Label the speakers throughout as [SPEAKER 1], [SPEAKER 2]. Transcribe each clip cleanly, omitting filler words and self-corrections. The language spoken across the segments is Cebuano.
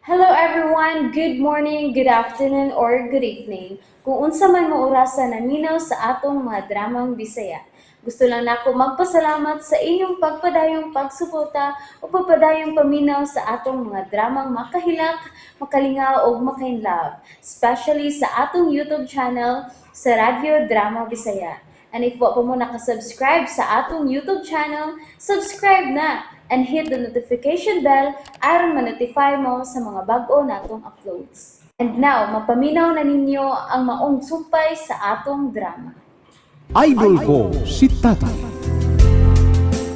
[SPEAKER 1] Hello everyone! Good morning, good afternoon, or good evening. Kung unsa man mo orasa naminaw sa atong mga dramang Bisaya. Gusto lang nako magpasalamat sa inyong pagpadayong pagsuporta o pagpadayong paminaw sa atong mga dramang makahilak, makalingaw ug makainlove, especially sa atong YouTube channel sa Radyo Drama Bisaya. And if wa pa mo nakasubscribe sa atong YouTube channel, subscribe na and hit the notification bell aron ma-notify mo sa mga bag-o natong uploads. And now, mapaminaw na ninyo ang maong sumpay sa atong drama.
[SPEAKER 2] Idol ko si Tatay.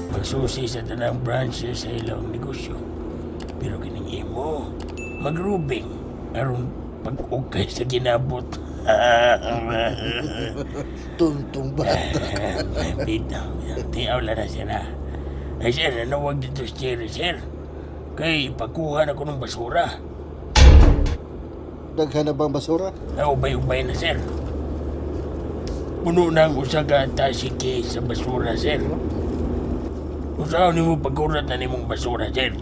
[SPEAKER 3] Magsusi sa tanang branches sa ilang negosyo. Pero kining imo, magrubing aron pag-ukay sa ginabot.
[SPEAKER 4] Tuntong bata.
[SPEAKER 3] Dito, tiyaw lang na siya na. Ay sir, nanawag dito si Jerry, sir. Kay pagkuha na ko ng basura.
[SPEAKER 4] Daghan na bang basura?
[SPEAKER 3] Naubay-ubay na, sir. Puno na ang usa ka tasike sa basura, sir. Usaw nimo pagkurat na nimong basura, sir.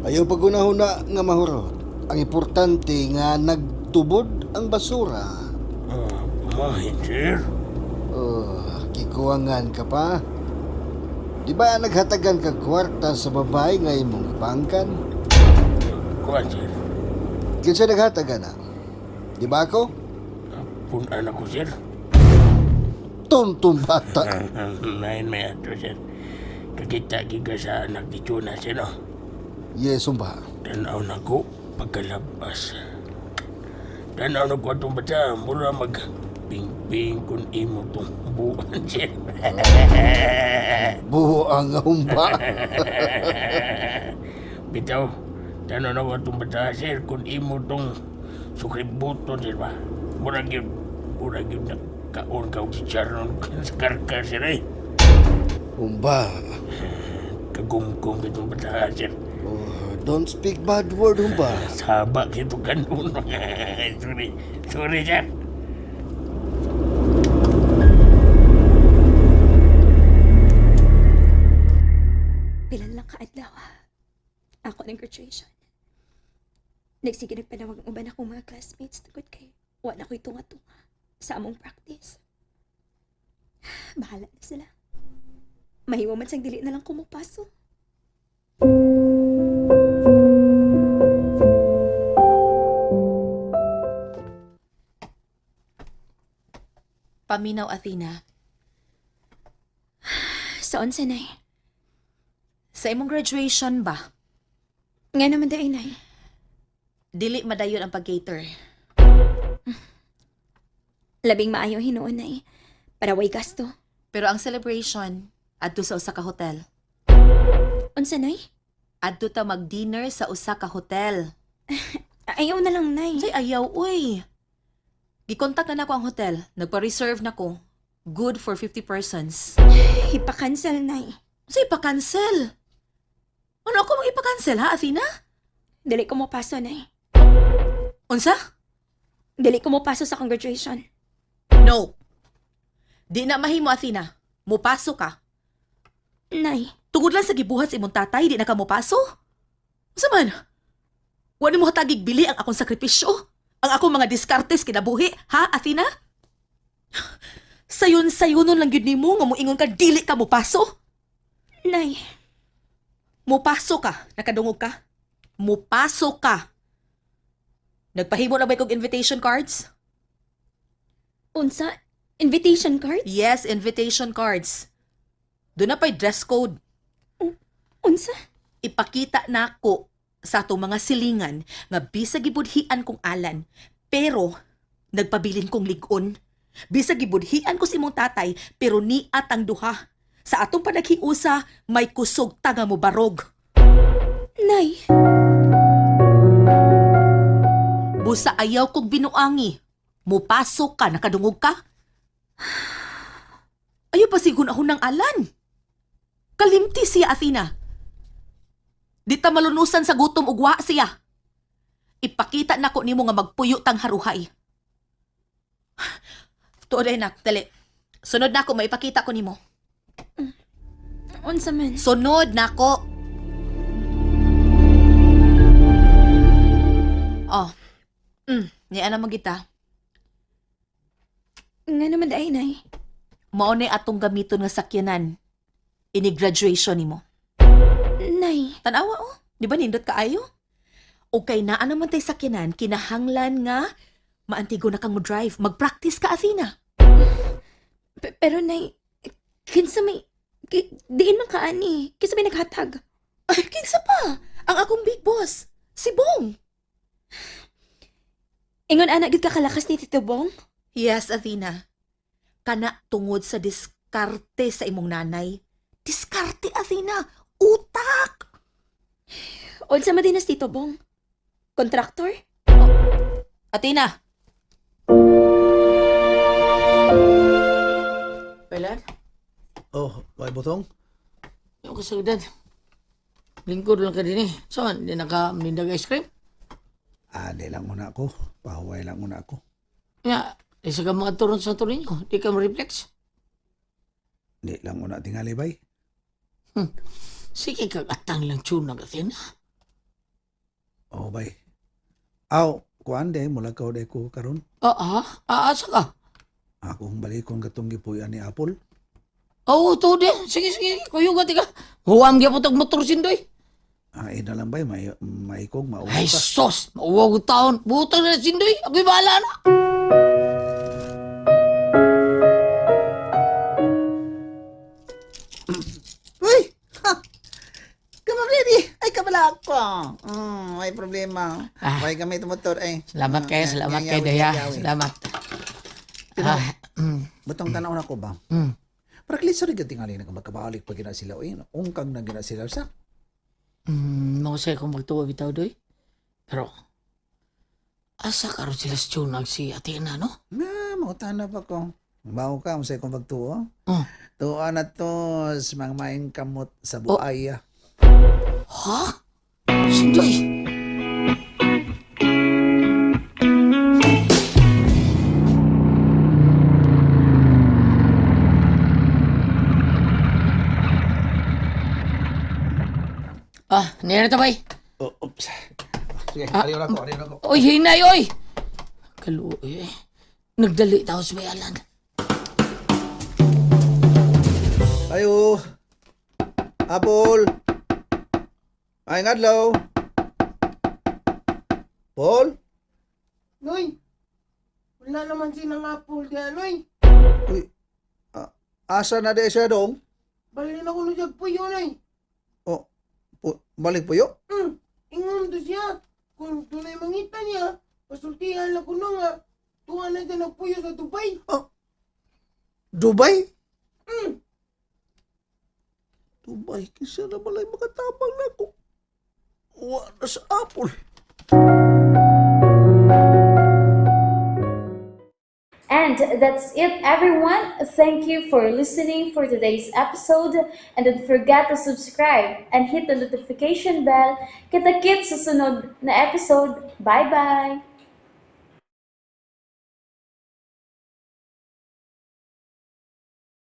[SPEAKER 4] Ayaw pagunahuna nga mahurot. Ang importante nga nagtubod ang basura.
[SPEAKER 3] Ah, pumahin, sir.
[SPEAKER 4] Oh, kikuangan ka pa. Di ba naghatagan ka kwarta sa babae nga imong ibangkan?
[SPEAKER 3] Kuan, sir.
[SPEAKER 4] Kinsa naghatagan na? Di ba ako?
[SPEAKER 3] Punan ako, sir.
[SPEAKER 4] Tuntong bata.
[SPEAKER 3] Nain may ato, sir. Kakita giga sa anak ni Chuna, sir, no?
[SPEAKER 4] Yes, umba.
[SPEAKER 3] Tanaw na ko pagkalabas. Tanaw na ko atong bata, mura mag ping-ping kun imo tong buwan, sir.
[SPEAKER 4] Buo ang humba.
[SPEAKER 3] Bitaw, tanaw na ko atong bata, sir, kun imo tong sukributon, sir ba? Mura gyud na kaon ka og chicharon sa karkar, sir, eh.
[SPEAKER 4] Humba.
[SPEAKER 3] Kagumgum kitong bata, sir.
[SPEAKER 4] Oh, don't speak bad word, humba.
[SPEAKER 3] Saba kito kanon. Sorry, sorry, sir.
[SPEAKER 5] Pilan lang kaadlaw. Ako ng graduation. Nagsige nagpanawag ang uban akong mga classmates tungod kay wala ko'y tunga-tunga sa among practice. Bahala na sila. Mahiwa man sang dili na lang kumupaso.
[SPEAKER 6] Paminaw, Athena.
[SPEAKER 5] Sa onse, Nay.
[SPEAKER 6] Sa imong graduation ba?
[SPEAKER 5] Nga naman dahil, Nay.
[SPEAKER 6] Dili madayon ang pag-cater.
[SPEAKER 5] Labing maayo hinuon, Nay. Para way gasto.
[SPEAKER 6] Pero ang celebration, adto sa usa ka hotel.
[SPEAKER 5] Unsa, Nay?
[SPEAKER 6] Adto ta mag-dinner sa usa ka hotel.
[SPEAKER 5] Ayaw na lang, Nay.
[SPEAKER 6] Say ayaw, uy. Gikontak na nako ang hotel. Nagpa-reserve na ko. Good for 50 persons.
[SPEAKER 5] Ipa-cancel, Nay.
[SPEAKER 6] Say pa-cancel. Ano ako mang ipa-cancel ha, Athena?
[SPEAKER 5] Dili ko mopaso, Nay.
[SPEAKER 6] Unsa?
[SPEAKER 5] Dili ko mopaso sa akong graduation.
[SPEAKER 6] No. Di na mahimo, Athena. Mupaso ka.
[SPEAKER 5] Nay,
[SPEAKER 6] Tungod lang sa gibuhat sa imong tatay, di na ka mopaso? Unsa man? Wa nimo hatagig bili ang akong sakripisyo? Ang akong mga diskartes kinabuhi, ha, Athena? Sayon-sayunon lang gyud nimo nga moingon ka dili ka mopaso?
[SPEAKER 5] Nay.
[SPEAKER 6] Mopaso ka, nakadungog ka? Mopaso ka. Nagpahimo na ba kog invitation cards?
[SPEAKER 5] Unsa? Invitation cards?
[SPEAKER 6] Yes, invitation cards. Doon na pa'y dress code.
[SPEAKER 5] Unsa?
[SPEAKER 6] Ipakita nako sa atong mga silingan nga bisag gibudhian kong alan, pero nagpabilin kong lig-on. Bisag gibudhian ko sa imong tatay, pero ni atang duha. Sa atong panaghiusa, may kusog tanga mo barog.
[SPEAKER 5] Nay.
[SPEAKER 6] Busa ayaw kog binuangi. Mupasok ka, nakadungog ka? Ayaw pa sigun ako ng alan. Kalimti siya, Athena. Di ta malunusan sa gutom ug wa siya. Ipakita nako nimo nga magpuyo tang haruhay. Tuod ay nak, dali. Sunod nako maipakita ko nimo.
[SPEAKER 5] Unsa man?
[SPEAKER 6] Sunod nako. Ni ana mo kita.
[SPEAKER 5] Nga naman daay, Nay.
[SPEAKER 6] Mao na atong gamiton nga sakyanan. Ini graduation nimo.
[SPEAKER 5] Nay,
[SPEAKER 6] Tanawa oh. Di ba nindot kaayo? O kay naa naman tay sakyanan, kinahanglan nga maantigo na kang mo drive. Mag-practice ka, Athena.
[SPEAKER 5] pero Nay, kinsa may, diin man ka ani, kinsa may naghatag.
[SPEAKER 6] Ay, kinsa pa? Ang akong big boss, si Bong.
[SPEAKER 5] Ingon ana gid ka kalakas ni Tito Bong?
[SPEAKER 6] Yes, Athena. Kana tungod sa diskarte sa imong nanay. Diskarte, Athena. Utak!
[SPEAKER 5] Unsa man din as Tito Bong? Kontraktor?
[SPEAKER 6] Athena,
[SPEAKER 7] Pilot,
[SPEAKER 8] Oh, may butong?
[SPEAKER 7] yung kasagdad. Lingkod lang ka din eh. So, hindi na ka manindag ice cream?
[SPEAKER 8] Ah, di lang muna ako. Pahuway lang muna ako.
[SPEAKER 7] Ya, isa ka mga turon sa turon ninyo. Di ka ma-reflex.
[SPEAKER 8] Di lang muna tingali, bay.
[SPEAKER 7] Sige kag atang lang tsunag atin.
[SPEAKER 8] Oh, bay. Aw, kuan de, mula ka de ko karon.
[SPEAKER 7] Ah, ah, aasa ka.
[SPEAKER 8] Akong balikon katong gipuy-an ni Apple.
[SPEAKER 7] Oo, to din. Sige, sige, kuyuga ka. Huwam gyapon tag motor sindoy.
[SPEAKER 8] Ah, ina lang bay, may maikog mauwa
[SPEAKER 7] Ay,
[SPEAKER 8] ka.
[SPEAKER 7] sos! Mauwaw ko taon. Butang na sindoy. Ako'y bahala na.
[SPEAKER 9] Uy! Ha! Kamamlady! Ay, kabala ako! May problema.
[SPEAKER 7] Ah.
[SPEAKER 9] May gamit motor ay.
[SPEAKER 7] Salamat kayo,
[SPEAKER 9] Ah,
[SPEAKER 7] salamat
[SPEAKER 9] yawi,
[SPEAKER 7] kayo, Daya.
[SPEAKER 9] yawi.
[SPEAKER 7] Salamat. Ah,
[SPEAKER 8] Butong tanaw na ko ba? Para klisa rin tingali na magkabalik pag gina sila. Uy, ungkang na gina sila sa.
[SPEAKER 7] Mausay kong magtuwa bitaw, doy. Pero, asa karon sila sa tsunag si Athena, no?
[SPEAKER 8] Na, mautana pa ko. Bawo ka, unsay kong pagtuo.
[SPEAKER 7] Oh.
[SPEAKER 8] Tuo na to, sa mga maing kamot sa buaya.
[SPEAKER 7] Ha? Sindoy! Ah, niya na tabay.
[SPEAKER 8] Oh, oops. Sige, ariyo na ko, ariyo na ko.
[SPEAKER 7] Oy, hinay, oy! Kaluoy, eh. Nagdali tao sa bayalan.
[SPEAKER 8] Ayo. Apple. Ay, ngadlaw. Paul?
[SPEAKER 10] Noy, wala naman sinang apple diyan, Noy.
[SPEAKER 8] Uy, ah, asa na di siya dong?
[SPEAKER 10] Balin ako no jag puyo, Noy.
[SPEAKER 8] Oh, balik puyo?
[SPEAKER 10] Ingon to siya. Kung tunay mangita niya, pasultihan lang kuno nga. Tuwa na siya nagpuyo sa Dubai.
[SPEAKER 8] Dubai? Dubai, kisa na malay makatabang na ko. Wa na sa Apple.
[SPEAKER 1] And that's it, everyone. Thank you for listening for today's episode. And don't forget to subscribe and hit the notification bell. Kita-kits sa sunod na episode. Bye-bye!